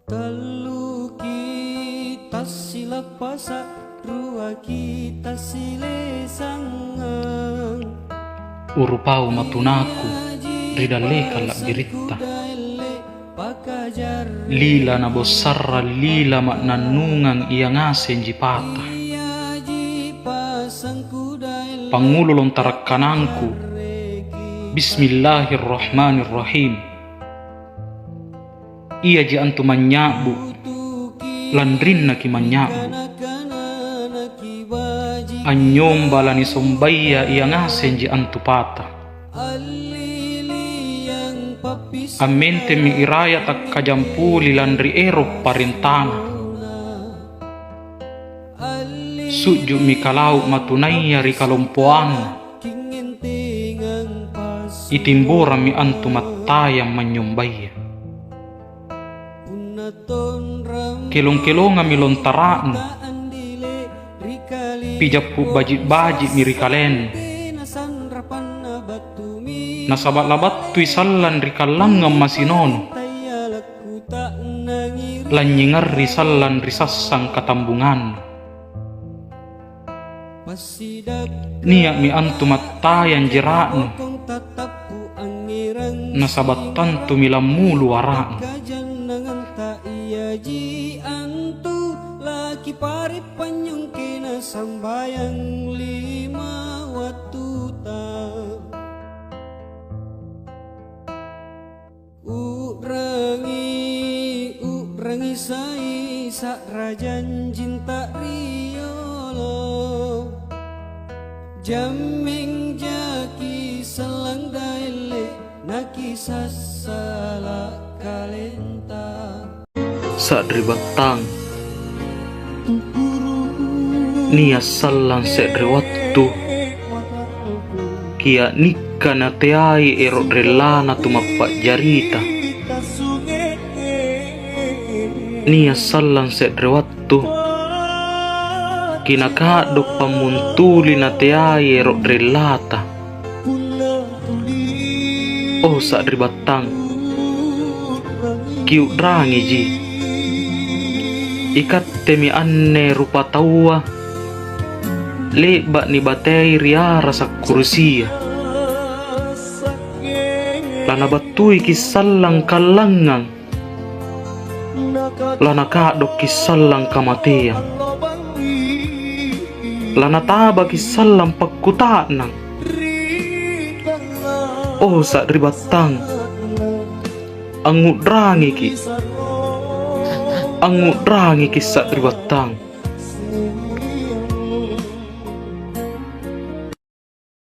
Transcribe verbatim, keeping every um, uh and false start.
Talluki tassilappasa', ruaki tassilesangngang. Urupau matunaku ri dallekang la'biritta. Lila nabossarrang lila ma'nannungang ia ngasenji pata. Pangngulu lontara' kanangku, Bismillahirrahmanirrahim. Iaji antu manynya'bu, lanrinnaki manynya'bu. Anynyomba lanisombaya ia ngasenji antu pata. Ammentemmi iraya takkajampuli lanri ero' parentana. Su'ju'mi kalau' matunaya ri kalompoanna. Itimborammi antu mattayang manynyombaya. Kelong-kelongammi lontara'nu, pijappu baji'-baji'mi ri kalennu. Nasaba' labattui sallang ri kallangngang masinono, lanynyingarri sallang ri sassang katambungannu. Nia'mi antu mattayang jera'nu, nasaba' tantumi lammulu wara'nu. Iaji antu lakipare' panynyongkena sambayang lima wattuta. U'rangi, u'rangi sai sa'ra janjinta riolo. Jammeng jaki sallang daelle nakisassala kalenta. Sari'battang. Nia' sallang se're wattu, kia'nikka nateai ero' rellana tu mappa'jarita. Nia' sallang se're wattu, kinaka'do' pammuntuli nateai ero' rellata. Oh, sari'battang, kiu'rangiji. Ikattemi anne rupataua le'ba' nibatei ri arasa' kurusia. Lanabattuiki' sallang kallangngang. Lanaka'dokki' sallang kamateang. Lanatabaki' sallang pakkuta'nang. Oh, sari'battang, angngu'rangiki'. Angngu'rangiki' sari'battang.